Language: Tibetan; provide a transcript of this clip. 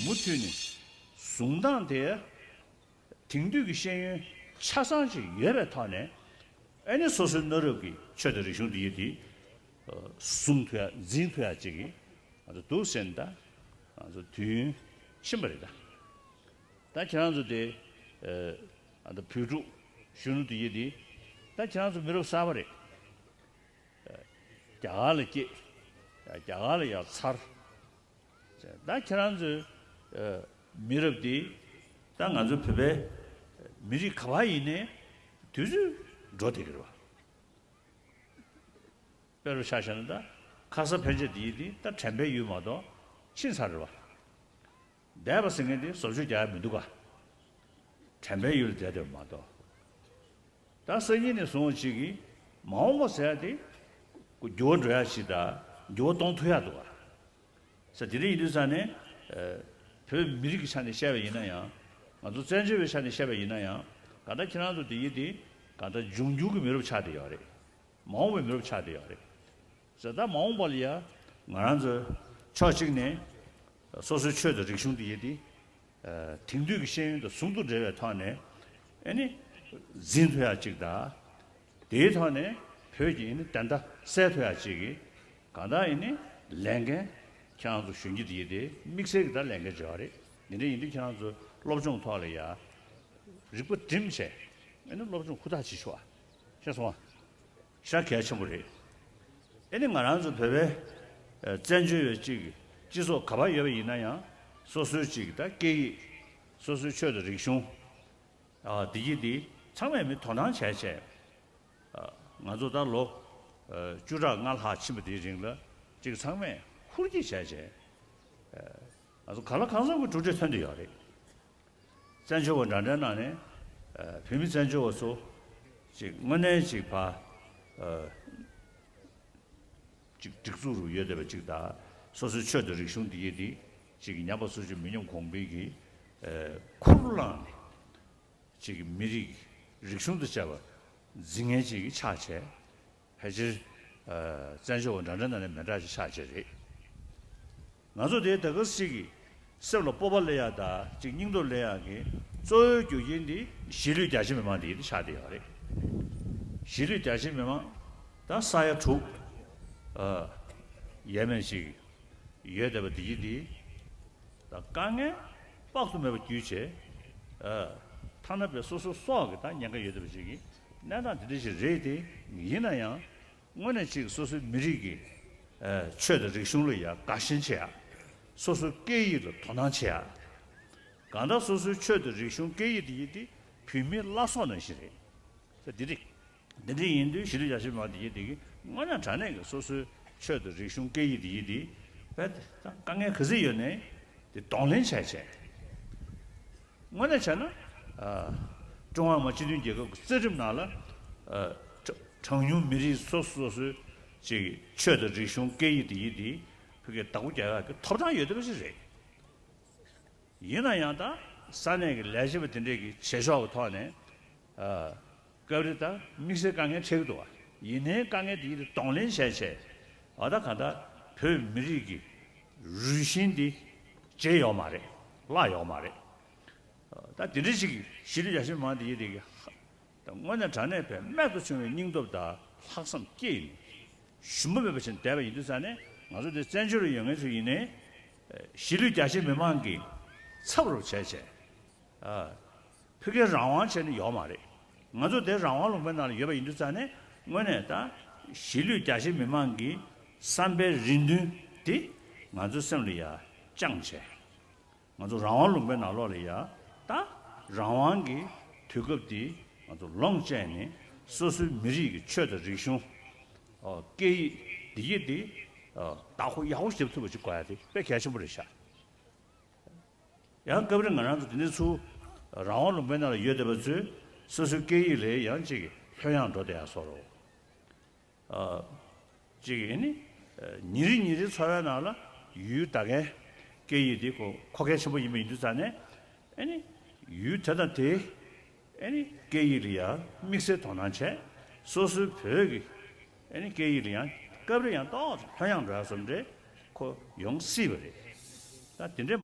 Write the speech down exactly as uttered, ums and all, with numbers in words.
མུ་མཐུད་ནས་བཟུང་སྟངས་དེ་དེང་དུས་ཀྱི་ཤེས་ཡོན་ཆ་ཚང་ཅིག་ཡོད་པའི་ཐོག་ནས། ཨ་ནི་སོ་སོའི་གནའ་རབས་ཀྱི་ཆོས་དང་རིག་གཞུང་འདི་ཡི་དེ་བཟུང་ཐུབ་ཡ་འཛིན་ཐུབ་ཡ་ཅིག་གི་ང་ཚོ་འདུག་ཟེར་ནས། ད་ང་ཚོ་དུས་ཡུན་ཕྱིན་པ་རེད། ད་ད་ཁྱེད་རང་ཚོ་དེ་ཨ་ད་བོད་ཕྲུག་གཞོན་ནུ་འདི་ཡི་དེ་ད་ཁྱེད་རང་ཚོ་མི་རབས་གསར་པ་རེད། རྒྱ་གར་ལ་སྐྱེས། རྒྱ་གར་ལ་ཡར་འཚར། ད་ཁྱེད་རང་ཚོའི་ཨ་མི་རབས་འདི་ད་ང་ཚོ་བོད་པའི་མི་རིགས་ག་པར་ཡིན་ནའི་དུས་ཚོད་འགྲོ་བསྡད་ཀྱི་རེད་པ། དཔེ་རུ་ཆ་བཞག་ན། ད་ཁ་ས་ཕན་ཆད་འདི་ཡི་དེ་ད་དྲན་པའི་ཡུལ་མ་གཏོགས་ཕྱིན་ཚར་རེད་པ། འདས་པ་ཟེར་མཁན་དེ་བཟོ་བཅོས་རྒྱག་ཡ་མི་འདུག་ག། དྲན་པའི་ཡུལ་ལ་བསྡད་བསྡད་པ་མ་གཏོགས། ད་སང་ཉིན་ནས་བཟུང་ཅིག་གིས་མ་འོངས་པ་ཟེར་ཡ་དེ་འགྱུར་བ་འགྲོ་ཡ་ཞིག་དང་འགྱུར་བ་གཏོང་ཐུབ་ཡ་འདུག་ག། ས་དེ་འདྲ་ཡིན་དུས་ཙང་ནས། ཨ་བོད་མི་རིགས་ཀྱི་ཆ་ནས་བཤད་པ་ཡིན་ན་ཡང་། ང་ཚོ་བཙན་བྱོལ་བའི་ཆ་ནས་བཤད་པ་ཡིན་ན་ཡང་། གང་ལྟར་ཁྱེད་རང་ཚོ་དེ་ཡི་དེ་གང་ལྟར་འབྱུང་འགྱུར་གྱི་མི་རབས་ཆགས་བསྡད་ཡོད་རེད། མ་འོངས་པའི་མི་རབས་ཆགས་བསྡད་ཡོད་རེད། ཟེར། ད་མ་འོངས་པ་ལ་ཡ་ང་རང་ཚོ་ཕྱོགས་གཅིག་ནས་སོ་སོའི་ཆོས་དང་རིག་གཞུང་འདི་ཡི་དེ་ཨ་དེང་དུས་ཀྱི་ཤེས་ཡོན་དང་ཟུང་དུ་འབྲེལ་བའི་ཐོག་ནས་ཨ་ནི་འཛིན་ཐུབ་ཡ་གཅིག་དང་། དེའི་ཐོག་ནས་བོད་ཀྱི་ཨ་ནི་བདེན་མཐའ་གསལ་ཐུབ་ཡ་གཅིག་གི་གང་ལྟར་ཨ་ནི་ལས་འགན་ཁྱེད་རང་ཚོ་གཞོན་སྐྱེས་འདི་ཡི་དེ་དམིགས་བསལ་གྱི་ད་ལས་འགན་བྱེད་པ་རེད། འདི་འདྲ་ཡིན་དུས་ཁྱེད་རང་ཚོ་སློབ་སྦྱོང་ཐོག་ལ་ཡ་རིག་པ་སྒྲིམ་བྱས་ཨ་ནི་སློབ་སྦྱོང་ཧུར་ཐག་བྱེད་ཤོག་ཨ། ཤེས་སོང་ཨ། ཤ་གལ་ཆེན་པོ་རེད། ཨེ་ནི་ང་རང་ཚོ་བོད་པའི་ཨ་བཙན་བྱོལ་བའི་གཅིག་སྤྱི་ཚོགས་ག་པར་ཡོད་པ་ཡིན་ན་ཡང་། སོ་སོའི་གཅིག་ད་སྐད་ཡིག་སོ་སོའི་ཆོས་དང་རིག་གཞུང་ཨ་འདི་ཡི་འདི་ཚང་མས་མི་དོ་སྣང་བྱས་བྱས། ཨ་ང་ཚོ་ད་ལོ་ཨ་བཅུ་ཕྲག་ལྔ་ལྷག་ཕྱིན་པ་དེའི་རིང་ལ་གཅིག་ཚང་མས་ཧུར་གྱིས་བྱས་བྱས། ཨ་ང་ཚོ་གང་ལ་གང་འཚམ་གྱི་གྲུབ་འབྲས་ཐོན་བསྡད་ཡོད་རེད། བཙན་བྱོལ་བ་འདྲ་འདྲའི་ནང་ནས་ཨ་བོད་མི་བཙན་བྱོལ་བ་ཚོ་ཅིག་དངོས་གནས་ཅིག་ཕ་ཨ་ཅིག་སྒྲིག་འཛུགས་རུ་ཡོད་བསྡད་པ་ཅིག་དང་། སོ་སོའི་ཆོས་དང་རིག་གཞུང་འདི་ཡི་དེ་ཅིག་ཉམས་པ་སོར་ཆུད་མི་ཉམས་གོང་འཕེལ་གྱི་ཨ་ཁུར་བླངས་ནས་ཅིག་མི་རིགས་རིག་གཞུང་དང་བཅས་པ་འཛིན་མཁན་ཅིག་ཆགས་བྱས། ཕལ་ཆེར་ཨ་བཙན་བྱོལ་བ་འདྲ་འདྲ་ནང་ནས་མི་འདྲ་ཅིག་ཆགས་བྱས་རེད། ང་ཚོ་དེ་ད་ག་ཟིག་གི་སེམས་ལ་སྤོབས་པ་སླེབས་ཡག་དང་ཅིག་སྙིང་སྟོབས་སླེབས་ཡག་གི་གཙོ་བོའི་རྒྱུ་རྐྱེན་དེ་གཞིས་ལུས་རྒྱ་ཆེ་མི་མང་དེ་ཡིན་དེ་ཆགས་བསྡད་ཡོད་རེད། གཞིས་ལུས་རྒྱ་ཆེ་མི་མང་ད་ས་ཡ་དྲུག་ཨ་ཡས་མས་ཤིག་ཡོད་བསྡད་པ་དེ་ཡིན་དེ། ད་དཀའ་ངལ་དཔག་ཏུ་མེད་པ་བརྒྱུད་བྱས། ཨ་ཐ་ན་པའི་སོ་སོ་སྲོག་གི་ད་ཉེན་ཁ་ཡོད་བསྡད་པ་ཞིག་གི་གནས་སྟངས་དེ་འདྲ་ཞིག་རེད་དེ། ཡིན་ན་ཡང་། དངོས་གནས་ཅིག་སོ་སོའི་མི་རིགས་ཀྱི་ཨ་ཆོས་དང་རིག་གཞུང་ལ་ཡ་དགའ་ཞེན་བྱེད་ཡ། སོ་སོའི་སྐད་ཡིག་ལ་དོ་སྣང་བྱེད་ཡ། གང་ལྟར་སོ་སོའི་ཆོས་དང་རིག་གཞུང་སྐད་ཡིག་དེ་ཡིན་དེ་བོད་མིའི་བླ་སྲོག་ནང་བཞིན་རེད། ས་འདི་རེད། འདི་འདྲ་ཡིན་དུས་གཞིས་ལུས་རྒྱ་ཆེ་མི་མང་དེ་ཡིན་དེ་གི་དངོས་གནས་དྲང་གནས་ཀྱི་སོ་སོའི་ཆོས་དང་རིག་གཞུང་སྐད་ཡིག་དེ་ཡིན་དེ་བས་དཀའ་ངལ་ག་ཚོད་ཡོད་ནའི་དེ་གདོང་ལེན་བྱས་བྱས། དངོས་གནས་བྱས་ན། ཨ་ཀྲུང་ཧྭ་མི་དམངས་སྤྱི་མཐུན་རྒྱལ་ཁབ་ཀྱི་རྩ་ཁྲིམས་ནང་ལ། ཨ་གྲངས་ཉུང་མི་རིགས་སོ་སོ་སོ་སོའི་ཅིག་ཆོས་དང་རིག་གཞུང་སྐད་ཡིག་དེ་ཡིན་དེ་ཕ་གིར་བདག་པོ་རྒྱག་ཡག་གི་ཐོབ་ཐང་ཡོད་བསྡད་པ་ཞིག་རེད། ཡིན་ན་ཡང་ད་ས་གནས་ཀྱི་ལས་བྱེད་པ་དེ་འདྲས་ཀྱི་བྱེད་ཕྱོགས་ཀྱི་ཐོག་ནས། ཨ་སྐབས་རེ་ད་དམིགས་བསལ་དཀའ་ངལ་འཕྲད་ཀྱི་འདུག་བ། ཡིན་ནའི་དཀའ་ངལ་དེ་ཡིན་དེ་གདོང་ལེན་བྱས་བྱས། ཨ་ད་ག་ད་བོད་མི་རིགས་ཀྱི་རུས་ཤིང་འདི་བརྗེད་ཡོད་མ་རེད། བརླག་ཡོད་མ་རེད། ད་དེ་འདྲ་ཞིག་གཞིས་ལུས་རྒྱ་ཆེ་མི་མང་དེ་ཡིན་དེ་གི་ད་དངོས་གནས་དྲང་གནས་པའི་རྨད་དུ་བྱུང་བའི་སྙིང་སྟོབས་དང་ལྷག་བསམ་སྐྱེས་ནས་ཞུམ་པ་མེད་པ་བྱས་ནས་བསྡད་པ་ཡིན་དུས་ཙང་ནས། ང་ཚོ་འདི་བཙན་བྱོལ་ལ་ཡོད་མཁན་ཚོ་ཡིན་ནའི་གཞིས་ལུས་རྒྱ་ཆེ་མི་མང་གི་ཚབ་རུ་བྱས་བྱས། ཨ་ཕ་གིར་རང་དབང་བྱས་ནས་ཡོད་མ་རེད། ང་ཚོ་དེ་རང་དབང་ལུང་པའི་ནང་ལ་ཡོད་པ་ཡིན་དུས་ཙང་ནས་དངོས་གནས་ད་གཞིས་ལུས་རྒྱ་ཆེ་མི་མང་གི་བསམ་པའི་རེ་འདུན་དེ་ང་ཚོའི་སེམས་ལ་ཡ་བཅངས་བྱས། ང་ཚོ་རང་དབང་ལུང་པའི་ནང་ལོགས་ལ་ཡ་ད་རང་དབང་གི་དུས་སྐབས་འདི་ང་ཚོ་ལོངས་སྤྱད་ནས་སོ་སོའི་མི་རིགས་ཀྱི་ཆོས་དང་རིག་གཞུང་། ཨོ་སྐད་ཡིག་འདི་ཡིག་འདི་ཨོ་བདག་པོ་ཡག་པོ་བརྒྱབ་ཐུབ་པ་ཅིག་དགོས་ཡ་དེ་དཔེ་གལ་ཆེན་པོ་རེད་ཤག། ཡང་སྐབས་རེ་ང་རང་ཚོ་དེ་འདྲ་ཚུར་རང་དབང་ལུང་པའི་ནང་ལ་ཡོད་བསྡད་པ་ཚོས་སོ་སོའི་སྐད་ཡིག་ལ་ཡང་ཅིག་ལྷོད་ཡངས་འགྲོ་བསྡད་ཡ་བཟོ་འདྲ། ཨ་ཅིག་ཨེ་ནི་ཨ་ཉིན་རེ་ཉིན་རེའི་འཚོ་བའི་ནང་ལ་ཡུལ་ད་གའི་སྐད་ཡིག་དེ་ཁོ་མཁོ་གལ་ཆེན་པོ་ཡིན་པ་ཡིན་དུས་ཙང་ནས། ཨེ་ནི་ཡུལ་དེ་དང་དེའི་ཨེ་ནི་སྐད་ཡིག་ལ་ཡང་དམིགས་བསལ་དོ་སྣང་བྱས། སོ་སོའི་བོད་ཀྱི་ཨེ་ནི་སྐད་ཡིག་ལ་ཡང་སྐབས་རེ་ཡང་ཏོག་ཙམ་ལྷོད་ཡངས་འགྲོ་ཡ་བཟོ་འདྲ་ཁོ་ཡོང་སྲིད་པ་རེད། ད་དེ་འདྲའི་